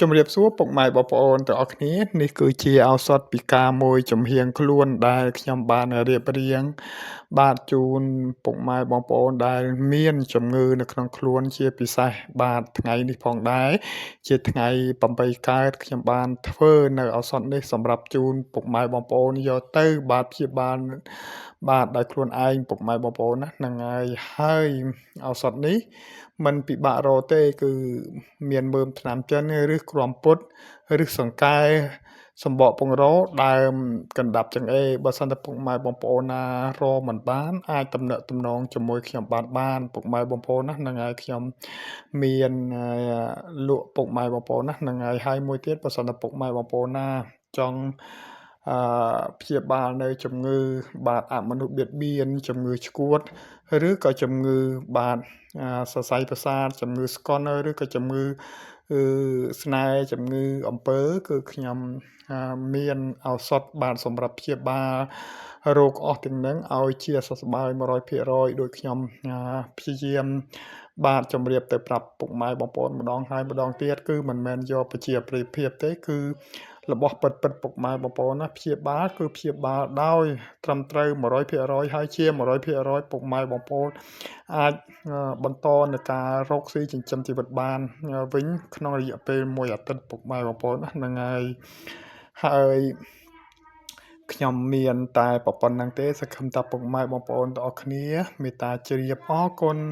ជំរាបសួរពុកម៉ែបងប្អូនទាំងអស់គ្នានេះគឺជាឱសថពិការមួយចំហៀងខ្លួនដែលខ្ញុំបានរៀបរៀងបាទជូនពុកម៉ែបងប្អូនដែលមានជំងឺនៅក្នុងខ្លួនជាពិសេសបាទថ្ងៃនេះផងដែរជាថ្ងៃ8កើតខ្ញុំបានធ្វើនៅឱសថនេះសម្រាប់ជូនពុកម៉ែបងប្អូនយកទៅបាទព្យាបាលបាទដោយខ្លួនឯងពុកម៉ែបងប្អូនណាហ្នឹងហើយហើយឱសថនេះមិនពិបាករកទេគឺមានមើមថ្នាំចិនឬគ្រាំពុតឬសង្កែសម្បកពង្រដើមកណ្ដាប់ចង្អេរបើសិនតែពុកម៉ែបងប្អូនណារមិនបានអាចតំណែងតំណងជាមួយខ្ញុំបានបានពុកម៉ែបងប្អូនណាហ្នឹងហើយខ្ញុំមានលក់ពុកម៉ែបងប្អូនណាហ្នឹងហើយហើយមួយទៀតបើសិនតែពុកម៉ែបងប្អូនណាចង់អឺព្យាបាលនៅជំងឺបាទអមនុស្សបៀតបៀនជំងឺឆ្កួតឬក៏ជំងឺបាទសរសៃប្រសាទជំងឺស្កុនឬក៏ជំងឺស្នេហ៍ជំងឺអំពើគឺខ្ញុំមានឱសថបាទសម្រាប់ព្យាបាលរោគអស់ទាំងនឹងឲ្យជាសះស្បើយ100%ដោយខ្ញុំព្យាយាមបាទជម្រាបទៅប្រាប់ពុកម៉ែបងប្អូនម្ដងហើយម្ដងទៀតគឺមិនមែនយកប្រជាប្រិយភាពទេគឺរបស់ពិតពិតពុកម៉ែបងប្អូនណាព្យាបាលគឺព្យាបាលដោយត្រឹមត្រូវ100%ហើយជា100%ពុកម៉ែបងប្អូនអាចបន្តในការរកស៊ីចិញ្ចឹមជីវិតបានវិញក្នុងរយៈពេលមួយអាទិត្យពុកម៉ែបងប្អូនណាហ្នឹងហើយហើយខ្ញុំមានតែប៉ុណ្្នឹងទេសង្ឃឹមថាពុកម៉ែបងប្អូនទាំងអស់គ្នាមេត្តាជ្រាបអរគុណ។